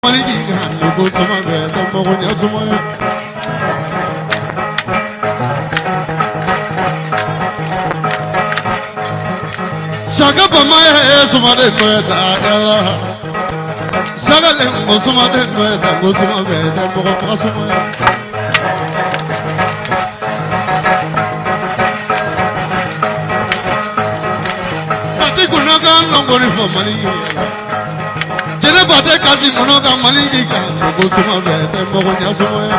Maliki kan ko suma bɛɛ tɛ mɔgɔ ɲɛ suma ye. Saka bama ye suma de nɔ ye ta yala. Saka le ko suma de nɔ ye ta ko suma bɛɛ tɛ mɔgɔ faga suma ye. Pati kunna ka nɔngɔni fɔ Mali ye. Jɛnɛba tɛ kasi kɔnɔ ka Mali di kan ko suma bɛɛ tɛ mɔgɔ ɲɛ suma ye.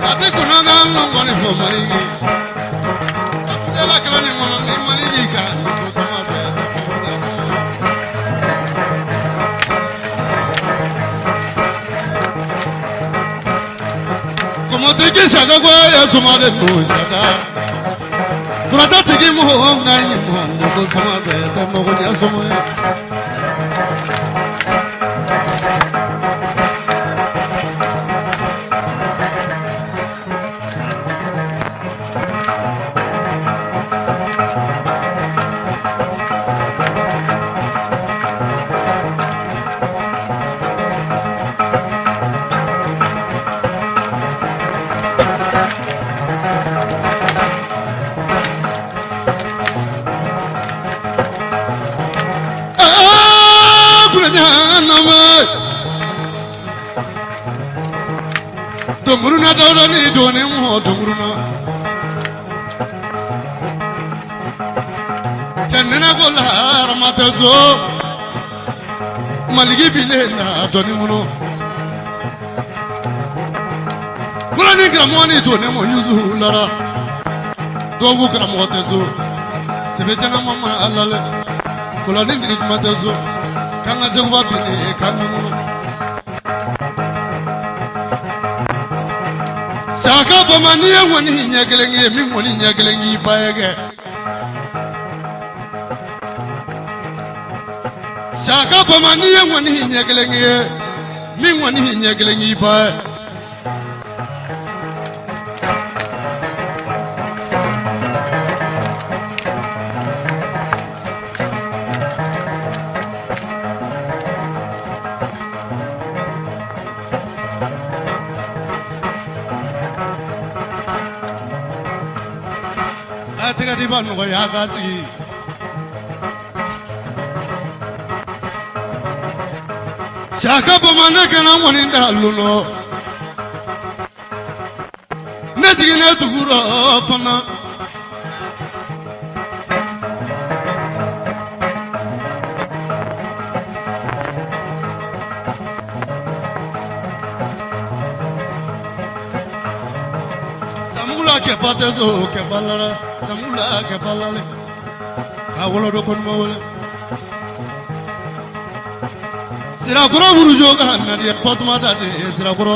Pati kunna ka nɔngɔni fɔ Mali ye. A fidela kɛlɛ nin kɔnɔ ni Mali di kan ko suma bɛɛ tɛ mɔgɔ ɲɛ suma ye. Kɔmɔtigi saka ko ye suma de don saka. Kurata tigi mɔgɔ nka ɲi mɔgɔ ko suma bɛɛ tɛ mɔgɔ ɲɛ suma ye. Donguruna dawuda ni doni mɔ donguruna cɛ nɛnɛ ko la haramatɛ so maliki bi ne la dɔɔni kɔnɔ kura ni karamɔgɔ ni to ne mɔ yusu lara dɔw karamɔgɔ tɛ so sɛbɛ jɛnama ma ala kola ni diri juma tɛ so k'an ka seguba bi ne k'an ka kɔnɔ saka bama n'i ye ŋɔni ɲɛ kelen ye min ŋɔni ɲɛ kelen k'i ba ye kɛ saka bama n'i ye ŋɔni ɲɛ kelen ye min ŋɔni ɲɛ kelen k'i ba ye. A tɛgɛ di ba nɔgɔya ka sigi. Saka bama ne kana ŋɔni da lon ne jiginna dugu rɔ fana. Samugula kɛfa tɛ so kɛfa lara samugula kɛfa lale k'a wolo dɔ kɔnɔma wele sirakɔrɔ wurujo ka nadiya fatumata de sirakɔrɔ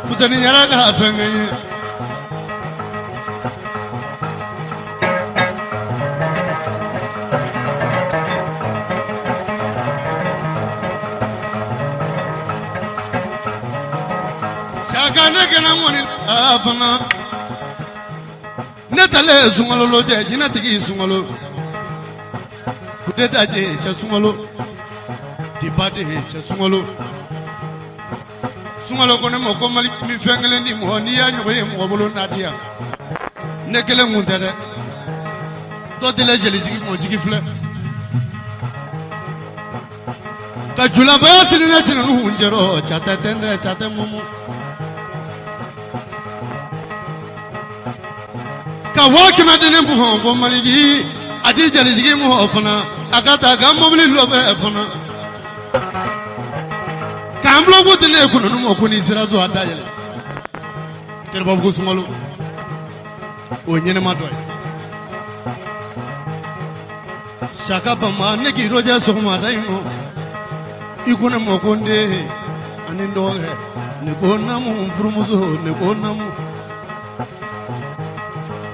fuseni yɛrɛ ka fɛnkɛ ye saka ne kɛnɛ ŋɔni a fana ne talen sunkalo lajɛ jinɛtigi sunkalo kude daje cɛ sunkalo diba de cɛ sunkalo sunkalo ko ne ma ko mali min fɛn kelen di mɔgɔ n'i y'a ɲɔgɔn ye mɔgɔ bolo n'a di yan ne kelen kun tɛ dɛ dɔ tɛlɛ jelijigi mɔ jigi filɛ ka julabaya sini ne tinɛ jɛrɔ ca tɛ tɛntɛ ca tɛ mumu ka 500 di ne mɔ ko maliki a di jelijigi mɔ fana a ka taa ka mobili lɔbɛ fana k'an bulon di ne kunun mɔ ko n'i sera so a da yɛlɛ teribabugu sunkalo o ye ɲɛnɛma dɔ ye saka bama ne k'i rɔjɛ sɔgɔmada in nɔ i ko ne ma ko n den ani n dɔgɔkɛ ne ko namu n furumuso ne ko namu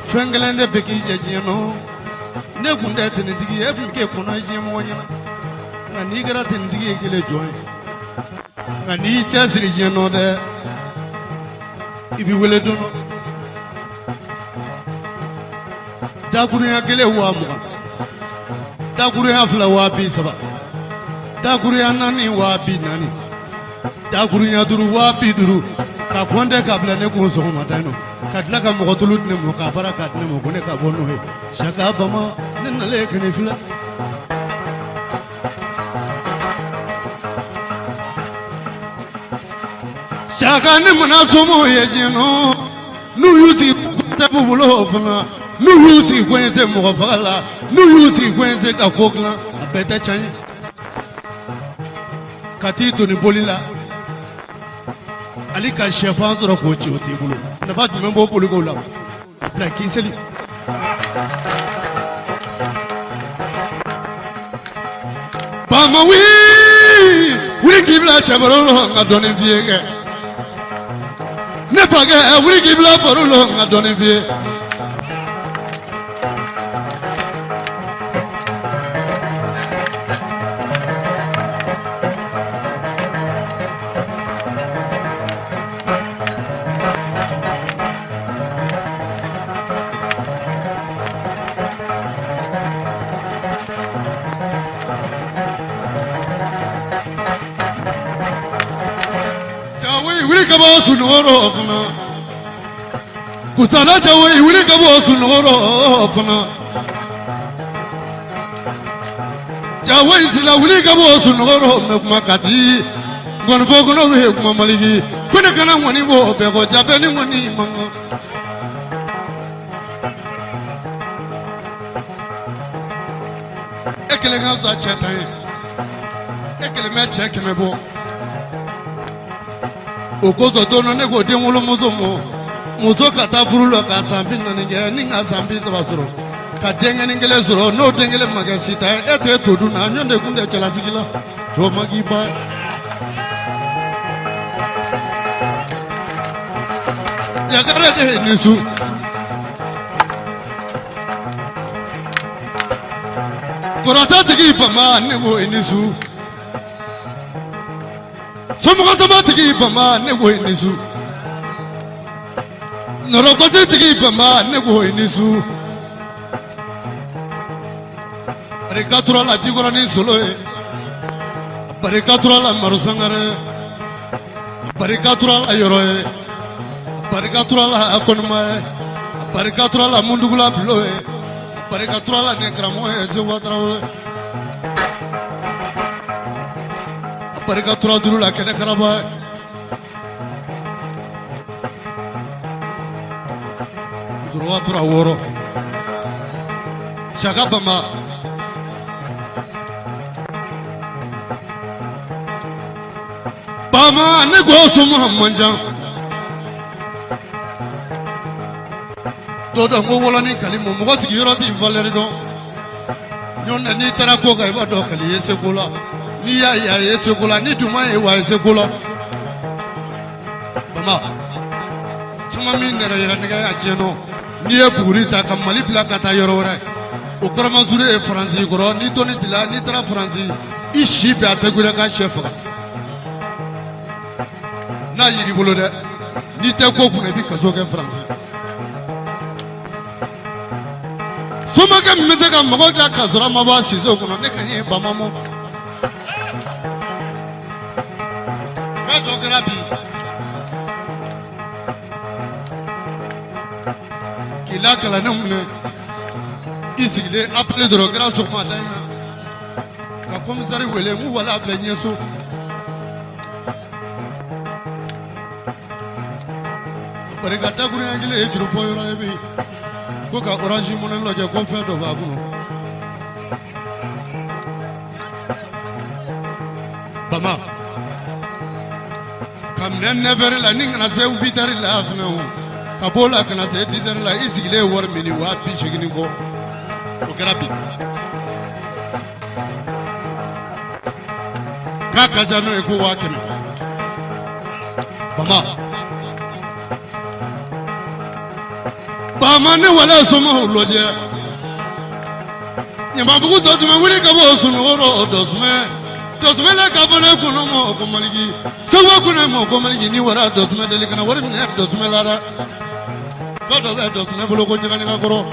fɛn kelen de bɛ k'i jɛ diɲɛ nɔ ne kun tɛ tenitigi ye e tun bɛ kɛ kɔnɔ ye diɲɛ mɔgɔ ɲɛna nka n'i kɛra tenitigi ye kelen jɔn ye nka n'i y'i cɛsiri diɲɛ nɔ dɛ i bɛ wele don dɔ dakurunya kelen 20,000. Dakuruya 2 30,000, dakuruya 4 40,000, dakuruya 5 50,000, ka kɔnte ka bila ne kun sɔgɔmada in nɔ, ka tila ka mɔgɔ tulu di ne ma, k'a baara k'a di ne ma, ko ne ka bɔ n'o ye. Saka Bama, ne nalen ka n'i filɛ. Saka, ne mana somaw ye diɲɛ nɔ, n'u y'u sigi tɛ b'u bolo o fana, n'u y'u sigi ko se mɔgɔ faga la, n'u y'u sigi ko se ka ko dilan, a bɛɛ tɛ tiɲɛ ye. Ka t'i doni boli la, hali ka sɛfan sɔrɔ k'o ci, o t'i bolo. Nafa jumɛn b'o boliko la? Bila k'i seli. Bama, wuli wuli k'i bila cɛbaro la, n ka dɔɔnin f'i ye kɛ. Ne fakɛ, wuli k'i bila baro la, n ka dɔɔnin f'i ye. Wuli ka bɔ sunɔgɔ rɔ fana, kusala jawo, wuli ka bɔ sunɔgɔ rɔ fana, jawo sila, wuli ka bɔ sunɔgɔ rɔ. Mɛ kuma kati ŋɔnifɔ kɔnɔ bɛ kuma maliki ko ne kana ŋɔni bɔ bɛɛ kɔ, ja bɛɛ ni ŋɔni man kan. E kelen ka fisa cɛ 10 ye, e kelen bɛ cɛ 100 bɔ. O kosɔn don dɔ ne ko den wolomuso ma, muso ka taa furu la ka san 40 kɛ ni ka san 30 sɔrɔ, ka denkɛnin kelen sɔrɔ, n'o den kelen ma kɛ sita ye, e tɛ to dun na ɲɔgɔn de kun tɛ cɛlasigi la, jɔ ma k'i ba ye. Yakare de ye nin su kɔrɔtɔ tigi bama, ne ko i ni su. Somɔgɔ sama tigi bama, ne ko i ni su. Nɔrɔgosi tigi bama, ne ko i ni su. Barika tura la Jikɔrɔni solo ye, barika tura la Maro Sangare, barika tura la yɔrɔ ye, barika tura la Kɔnima ye, barika tura la Mundugula Bulo ye, barika tura la ne karamɔgɔ ye Segu Tarawele, barika tura duuru la kɛnɛ karaba ye. Musokɔrɔba tura wɔɔrɔ, Saka Bama. Bama, ne ko soma man jan dɔ dɔn ko wɔlɔni kali mɔ mɔgɔ sigiyɔrɔ t'i valeur dɔn. Ɲɔgɔn na, n'i taara ko kan, i b'a dɔn kali ye seko la. N'i y'a ye, a ye seko la. Ni dun ye wa, a ye seko la. Bama caman min nɛrɛ yɛrɛ nɛgɛ a diɲɛ nɔ, n'i ye buguri ta ka Mali bila ka taa yɔrɔ wɛrɛ, o kɔrɔmasuru ye Faransi kɔrɔ. Ni dɔnni t'i la, n'i taara Faransi, i si bɛɛ a tɛ gbɛrɛ ka sɛ faga n'a yir'i bolo dɛ. N'i tɛ ko kunna, i bɛ kaso kɛ Faransi. Somakɛ min bɛ se ka mɔgɔ dilan k'a sɔrɔ a ma bɔ a siso kɔnɔ, ne ka ye Bamamɔ. Fɛn dɔ kɛra bi k'i la kalandenw minɛ, i sigilen appel dɔrɔn kɛra sɔgɔmada in na ka commissaire wele n k'u wala bila ɲɛso. Barika dakurunya kelen ye juru fɔ yɔrɔ ye bi ko ka Orange Money lajɛ ko fɛn dɔ b'a kɔnɔ. Bama ka minɛ 9 heures la ni kana se 8 heures la fɛnɛ, o ka b'o la ka na se 10 heures la, i sigilen ye wari min 80,000 kɔ, o kɛra bi k'a ka ca n'o ye ko 100,000. Bama bama, ne wala somaw lajɛ Ɲamabugu dɔsumɛ, wuli ka bɔ sunɔgɔ rɔ. Dɔsumɛ dɔsumɛ le ka fɔ ne kɔnɔ ma ko maliki segu kɔnɔ ma ko maliki ni wara dɔsumɛ deli kana wari minɛ dɔsumɛ la dɛ. Fɛn dɔ bɛ dɔsumɛ bolo ko ɲagaɲaga kɔrɔ.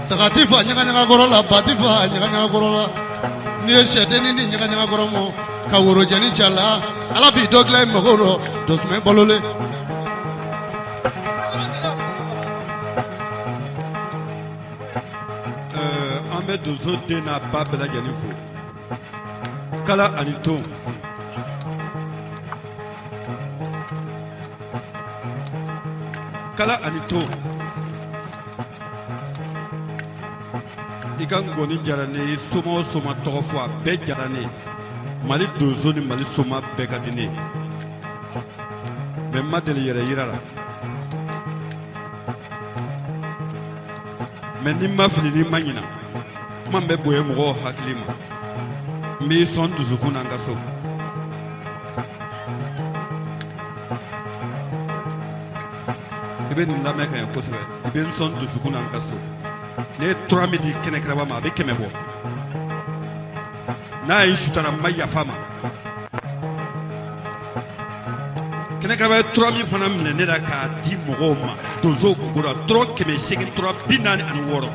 Saga tɛ fa ɲagaɲagakɔrɔ la, ba tɛ fa ɲagaɲagakɔrɔ la. N'i ye sɛdennin di ɲagaɲagakɔrɔ ma ka worojɛni cɛ la, Ala b'i dɔ dilan i mago rɔ dɔsumɛ balolen. An bɛ donso den n'a ba bɛɛ lajɛlen fo kala ani ton. Kala ani ton, i ka ngɔni diyara ne ye. Soma o soma tɔgɔ fɔ, a bɛɛ diyara ne ye. Mali donso ni Mali soma bɛɛ ka di ne ye, mais n ma deli yɛrɛ yira la. Mais ni n ma fili, ni n ma ɲina, kuma bɛ bonya mɔgɔw hakili ma. N b'i sɔn dusukun na n ka so. I bɛ nin lamɛn ka ɲɛ kosɛbɛ. I bɛ n sɔn dusukun na n ka so. Ne ye tura min di kɛnɛkɛrɛba ma, a bɛ 100 bɔ. N'a ye sutara, n ma yafa ma. Kɛnɛkɛrɛba ye tura min fana minɛ ne la k'a di mɔgɔw ma donsow kungo la, tura 800, tura 46.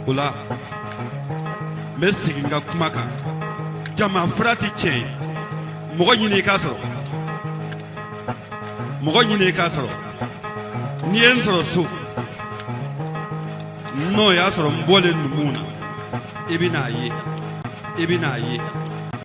O la, n bɛ segin n ka kuma kan. Jama fura tɛ tiɲɛ ye. Mɔgɔ ɲini i k'a sɔrɔ, mɔgɔ ɲini i k'a sɔrɔ. N'i ye n sɔrɔ so, n'o y'a sɔrɔ n bɔlen numuw na, i bɛ n'a ye, i bɛ n'a ye.